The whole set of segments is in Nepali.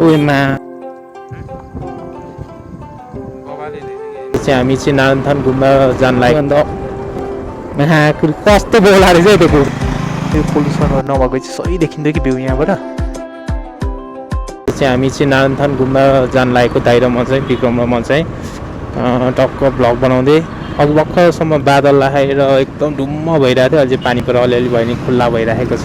ओमा हामी चाहिँ नारायणथान घुम्न जान लाग्यो अन्त कस्तो बोला रहेछ त्यो पोल्युसनहरू नभएको चाहिँ सही देखिन्थ्यो कि भ्यू यहाँबाट चाहिँ हामी चाहिँ नारायणथान घुम्न जान लागेको दाइ र म चाहिँ विक्रम र म चाहिँ टक्क भ्लग बनाउँदै अब भर्खरसम्म बादल लगाएर एकदम ढुम्म भइरहेको थियो अझै पानी पर अलिअलि भयो भने खुल्ला भइरहेको छ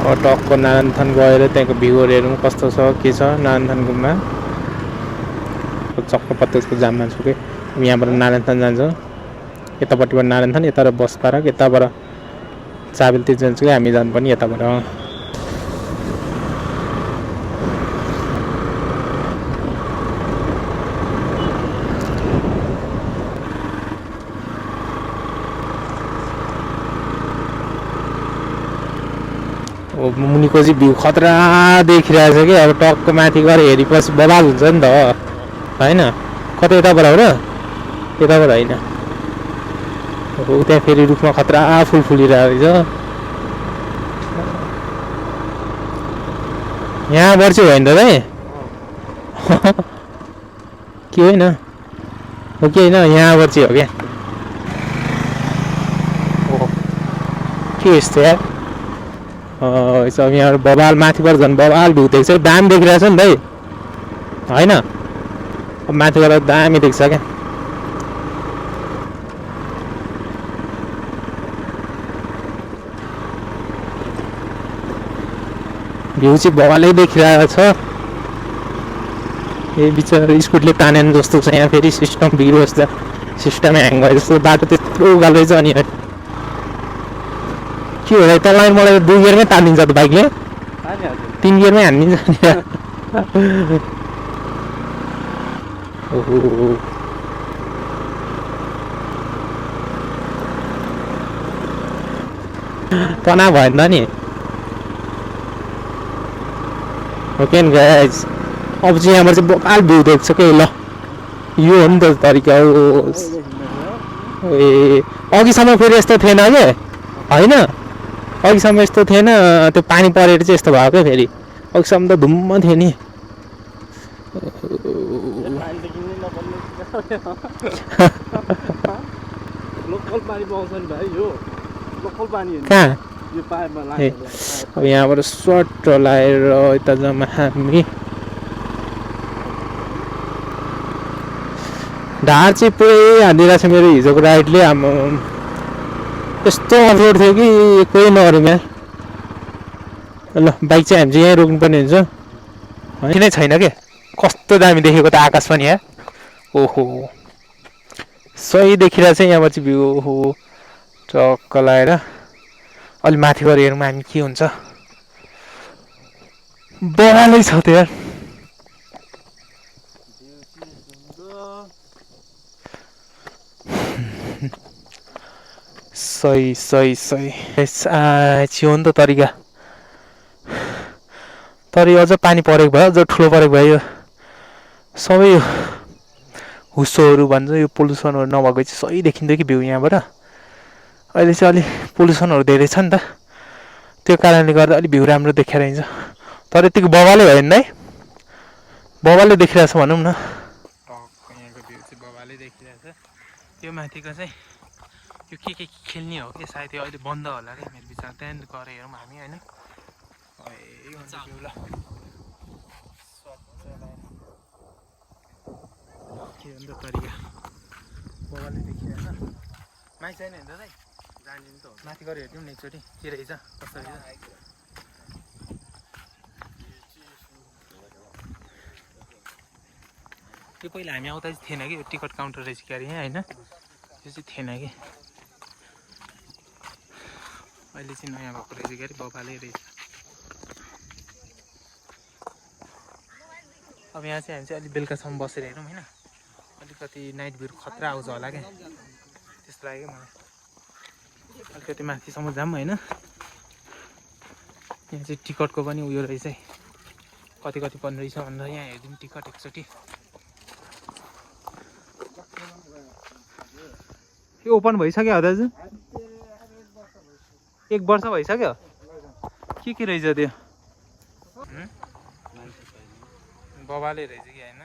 अब टक्क नारायणथान गएर त्यहाँको भ्यूहरू हेरौँ कस्तो छ के छ नारायणथान घुममा चक्क पत्तेको जाममा छु कि यहाँबाट नारायणथान जान्छौँ यतापट्टिबाट नारायणथान यता बस पार्क यताबाट चाबेलतिर जान्छौँ कि हामी जानु पनि यताबाट मुनिको चाहिँ भ्यू खतरा देखिरहेछ कि अब टक्क माथि गएर हेरेपछि बवाल हुन्छ नि त होइन कतै यताबाट हो र यताबाट होइन हो त्यहाँ फेरि रुखमा खतरा फुल फुलिरहेको रहेछ यहाँबाट चाहिँ होइन त भाइ के होइन हो कि होइन यहाँबाट चाहिँ हो क्या के यस्तो यार अब यहाँ बवाल माथिबाट झन् बवाल भ्यू देख्छ दामी देखिरहेछ नि भाइ होइन अब माथिबाट दामी देख्छ क्या भ्यू चाहिँ बवालै देखिरहेको छ ए बिचरा स्कुटले तानेन जस्तो छ यहाँ फेरि सिस्टम बिग्रो जस्तो सिस्टम ह्याङ भयो जस्तो बाटो त्यत्रो उकालो रहेछ अनि के हो तँलाई मलाई 2 गियरमै तानिदिन्छ त बाइकले 3 गियरमै हानिदिन्छ ओहो तना भयो नि त नि ओके गाइज अब चाहिँ यहाँबाट चाहिँ बकाल भ्यू देख्छ कि ल यो हो नि त तरिका हो ए अघिसम्म फेरि यस्तो थिएन कि होइन अघिसम्म यस्तो थिएन त्यो पानी परेर चाहिँ यस्तो भएको क्या फेरि अघिसम्म त धुम्म थियो नि कहाँ अब यहाँबाट सर्ट लाएर यता जाँदा हामी ढाड चाहिँ पुरै हानिदिरहेको छ मेरो हिजोको राइडले यस्तो अफरोड थियो कि कोही नगरौँ यहाँ ल बाइक चाहिँ हामी चाहिँ यहीँ रोक्नुपर्ने हुन्छ होइन नै छैन क्या कस्तो दामी देखेको त आकाश पनि यहाँ ओहो सही देखिरहेको छ यहाँबाट चाहिँ भ्यू ओहो टक्क लगाएर अलि माथि गएर हेरौँ हामी के हुन्छ बवालै छ त्यो यार सही सही सही छियो नि त तरिका तर यो अझ पानी परेको भयो अझ ठुलो परेको भयो सबै हुस्सोहरू भन्छ यो पोल्युसनहरू नभएको चाहिँ सही देखिन्थ्यो कि भ्यू यहाँबाट अहिले चाहिँ अलि पोल्युसनहरू धेरै छ नि त त्यो कारणले गर्दा अलिक भ्यू राम्रो देखेर हिँड्छ तर यतिको बवालै भयो नि है बवालै देखिरहेछ भनौँ न यहाँको भ्यू चाहिँ बवालै देखिरहेछ त्यो माथिको चाहिँ यो के खेल्ने हो कि सायद यो अहिले बन्द होला क्या मेरो विचार त्यहाँ गएर हेरौँ हामी होइन के हो नि त तरिका बवालै देखिरहेछ माइक छैन नि त दाइ जाने नि त माथि गएर हेरिदिउँ न एकचोटि के रहेछ कस्तो रहेछ त्यो पहिला हामी आउँदा चाहिँ थिएन कि यो टिकट काउन्टर रहेछ क्यारे यहाँ होइन त्यो चाहिँ थिएन कि अहिले चाहिँ नयाँ भएको रहेछ क्यारे बबालै रहेछ अब यहाँ चाहिँ हामी चाहिँ अलिक बेलुकासम्म बसेर हेरौँ होइन अलिकति नाइट भ्यू खतरा आउँछ होला क्या त्यस्तो लाग्यो मलाई अलिकति माथिसम्म जाऊँ होइन यहाँ चाहिँ टिकटको पनि उयो रहेछ है कति पर्ने रहेछ भनेर यहाँ हेरिदिउँ टिकट एकचोटि यो ओपन भइसक्यो दाजु 1 वर्ष भइसक्यो के रहेछ त्यो बबाले रहेछ कि होइन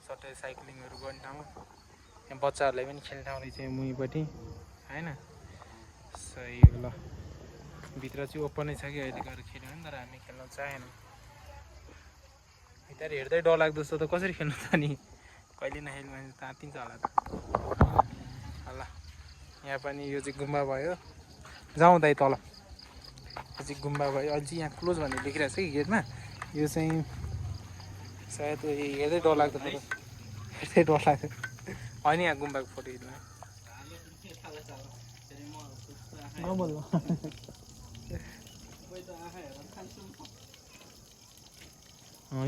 सट्टै साइक्लिङहरू गर्ने ठाउँ यहाँ बच्चाहरूलाई पनि खेल्ने ठाउँ रहेछ मुनिपट्टि होइन सही हो ल भित्र चाहिँ ओपनै छ कि अहिले गएर खेल्यो भने तर हामी खेल्न चाहेनौँ यता हेर्दै डरलाग्दो जस्तो त कसरी खेल्नु त नि कहिले नखेल्नु भने तातिन्छ होला त ल यहाँ पनि यो चाहिँ गुम्बा भयो जाउँ दाइ तल यो चाहिँ गुम्बा भयो अहिले चाहिँ यहाँ क्लोज भनेर लेखिरहेको छ कि गेटमा यो चाहिँ सायद हेर्दै डरलाग्दो फोटो हेर्दै डरलाग्दो होइन यहाँ गुम्बाको फोटो हेर्नु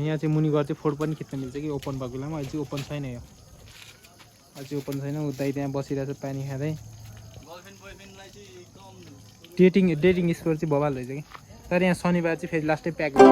यहाँ चाहिँ मुनि गएर चाहिँ फोटो पनि खिच्न मिल्छ कि ओपन भएको बेलामा अहिले चाहिँ ओपन छैन यो अहिले चाहिँ ओपन छैन उतै त्यहाँ बसिरहेको छ पानी खाँदै डेटिङ स्पोट चाहिँ बबाल रहेछ कि तर यहाँ शनिबार चाहिँ फेरि लास्टै प्याक हुन्छ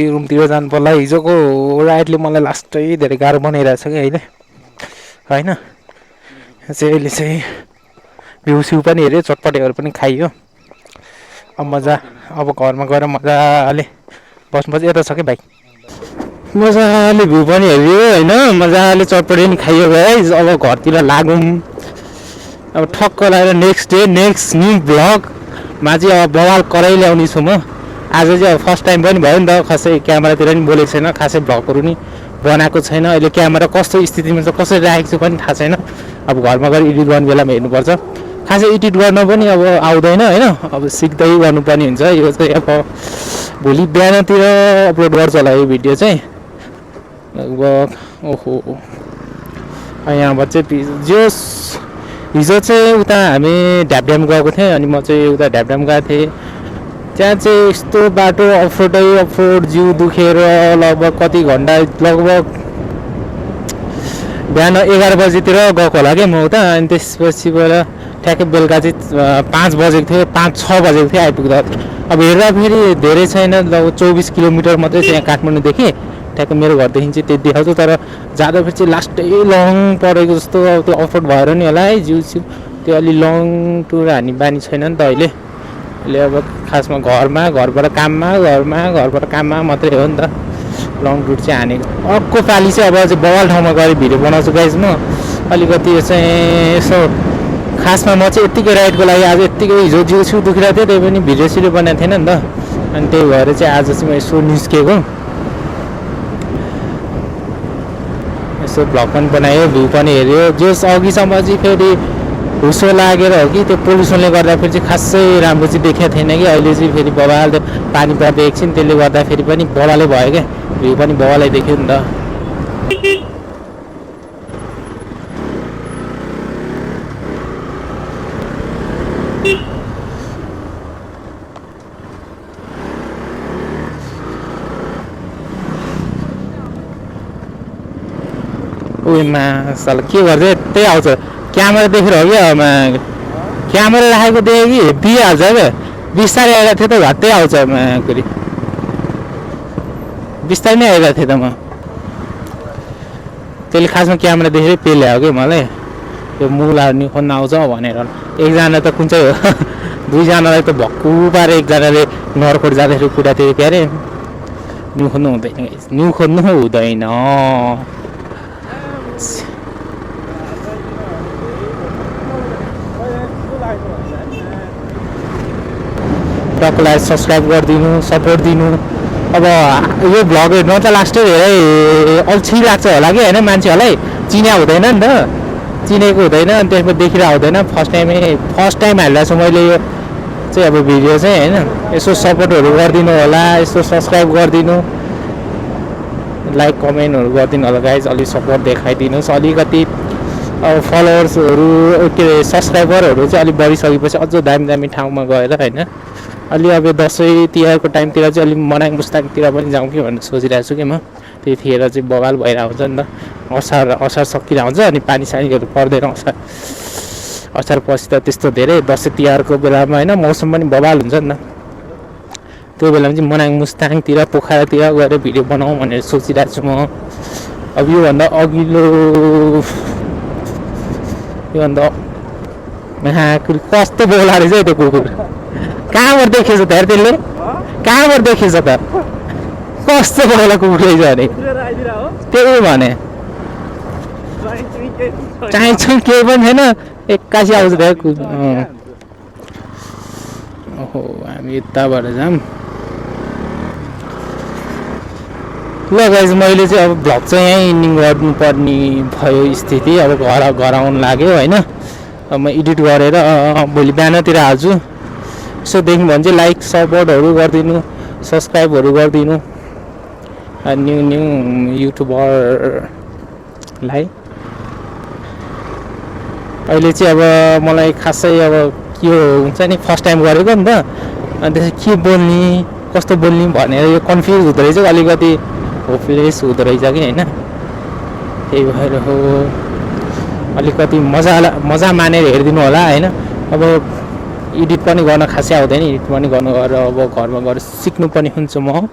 रुमतिर जानु पर्ला हिजोको राइडले मलाई लास्टै धेरै गाह्रो बनाइरहेछ कि अहिले होइन चाहिँ अहिले चाहिँ भ्यू पनि हेऱ्यो चटपटेहरू पनि खाइयो अब मजा अब घरमा गएर मजाले बस्नुपर्छ यता छ कि भाइ मजाले भ्यू पनि हेऱ्यो होइन मजाले चटपटे पनि खाइयो गाइस अब घरतिर लागौँ अब ठक्क लगाएर नेक्स्ट डे नेक्स्ट न्यू भ्लगमा चाहिँ अब बवाल कराइ ल्याउने छु म आज चाहिँ अब फर्स्ट टाइम पनि भयो नि त खासै क्यामेरातिर पनि बोलेको छैन खासै भ्लगहरू नि बनाएको छैन अहिले क्यामेरा कस्तो स्थितिमा छ कसरी राखेको छु पनि थाहा छैन अब घरमा गएर एडिट गर्ने बेलामा हेर्नुपर्छ खासै एडिट गर्न पनि अब आउँदैन होइन अब सिक्दै गर्नुपर्ने हुन्छ यो चाहिँ अब भोलि बिहानतिर अपलोड गर्छ होला यो भिडियो चाहिँ लगभग ओहो यहाँबाट चाहिँ जोस हिजो चाहिँ उता हामी ढ्यापड्याम गएको थिएँ अनि म चाहिँ उता ढ्यापड्याम गएको थिएँ त्यहाँ चाहिँ यस्तो बाटो अफरोड जिउ दुखेर लगभग कति घन्टा लगभग बिहान 11 बजीतिर गएको होला क्या म उता अनि त्यसपछि गएर ठ्याक्कै बेलुका चाहिँ 5 बजेको थियो 5-6 बजेको थियो आइपुग्दा अब हेर्दा फेरि धेरै छैन लगभग 24 किलोमिटर मात्रै चाहिँ यहाँ काठमाडौँदेखि ठ्याक्कै मेरो घरदेखि चाहिँ त्यति देखाउँछ तर जाँदाखेरि चाहिँ लास्टै लङ परेको जस्तो अब त्यो अफरोड भएर नि होला है जिउ त्यो अलि लङ टुर हान्ने बानी छैन नि त अहिले अब खासमा घरबाट घरबाट काममा मात्रै हो नि त लङ टुर चाहिँ हानेको अर्को पालि चाहिँ अब चाहिँ बवाल ठाउँमा गएर भिडियो बनाउँछु गाइज म अलिकति यो चाहिँ यसो खासमा म चाहिँ यत्तिकै राइडको लागि आज यत्तिकै हिजो जिउ दुखिरहेको थियो त्यही पनि भिडियो सिडियो बनाएको थिएन नि त अनि त्यही भएर चाहिँ आज चाहिँ म यसो निस्केको यसो भ्लग पनि बनायो भ्यू पनि हेऱ्यो जस अघिसम्म चाहिँ फेरि हुसो लागेर हो कि त्यो पोल्युसनले गर्दाखेरि चाहिँ खासै राम्रो चाहिँ देखेको थिएन कि अहिले चाहिँ फेरि बवाल पानी पर्दै एकछिन त्यसले गर्दाखेरि पनि बवालै भयो क्या भ्यू पनि बवालै देख्यो नि त उयोमा साल के गर्छ त्यही आउँछ क्यामेरा देखेर हो क्या क्यामेरा राखेको देखेँ कि दिइहाल्छ क्या बिस्तारै आएको थियो त घट्टै आउँछ कुरी बिस्तारै नै आएको थिएँ त म त्यसले खासमा क्यामेरा देखेरै पेल्या हो कि मलाई त्यो मुलाहरू नि खोज्न आउँछ भनेर एकजना त कुन चाहिँ हो दुईजनालाई त भक्कु पारे एकजनाले नरकोट जाँदाखेरि कुरा थियो क्यारे न्यु खोज्नु हुँदैन टक्कलाई सब्सक्राइब गरिदिनु सपोर्ट दिनु अब यो भ्लग हेर्नु त लास्टै धेरै अल्छी लाग्छ होला कि होइन मान्छेहरूलाई चिन्या हुँदैन नि त चिनेको हुँदैन अनि त्यसमा देखिरहेको हुँदैन फर्स्ट टाइम हालिरहेको छु मैले यो चाहिँ अब भिडियो चाहिँ होइन यसो सपोर्टहरू गरिदिनु होला यसो सब्सक्राइब गरिदिनु लाइक कमेन्टहरू गरिदिनु होला गाइज अलिक सपोर्ट देखाइदिनुहोस् अलिकति अब फलोवर्सहरू के अरे सब्सक्राइबरहरू चाहिँ अलिक बढिसकेपछि अझ दामी ठाउँमा गएर होइन अलि अब दसैँ तिहारको टाइमतिर चाहिँ अलिक मनाङ मुस्ताङतिर पनि जाउँ कि भनेर सोचिरहेको छु कि म त्यतिखेर चाहिँ बवाल भइरहेको हुन्छ नि त असार सकिरहेको हुन्छ अनि पानी सानीहरू पर्दैन असार पछि त त्यस्तो धेरै दसैँ तिहारको बेलामा होइन मौसम पनि बवाल हुन्छ नि त त्यो बेलामा चाहिँ मनाङ मुस्ताङतिर पोखरातिर गएर भिडियो बनाऊँ भनेर सोचिरहेको छु म अब योभन्दा अघिल्लो योभन्दा कस्तो बोला रहेछ त्यो कुकुर कहाँबाट देखेछ त त्यसले कहाँबाट देखेछ त कस्तो बोला कुकुर रहेछ अरे त्यही भने चाहिन्छ केही पनि छैन एक्कासी आउँछ ओहो हामी यताबाट जाऊँ ल गाइज मैले चाहिँ अब भ्लग चाहिँ यहीँ इन्डिङ गर्नुपर्ने भयो स्थिति अब घर आउनु लाग्यो होइन अब म एडिट गरेर भोलि बिहानतिर हाल्छु यसो देख्नु भने चाहिँ लाइक सपोर्टहरू गरिदिनु सब्सक्राइबहरू गरिदिनु न्यू युट्युबरलाई अहिले चाहिँ अब मलाई खासै अब के हुन्छ नि फर्स्ट टाइम गरेको नि त अनि त्यसपछि के बोल्ने कस्तो बोल्ने भनेर यो कन्फ्युज हुँदो रहेछ अलिकति होपलेस हुँदो रहेछ कि होइन त्यही भएर हो अलिकति मजा मानेर हेरिदिनु होला होइन अब एडिट पनि गर्न खासै आउँदैन एडिट पनि गर्नु गएर अब घरमा गएर सिक्नु पनि हुन्छ म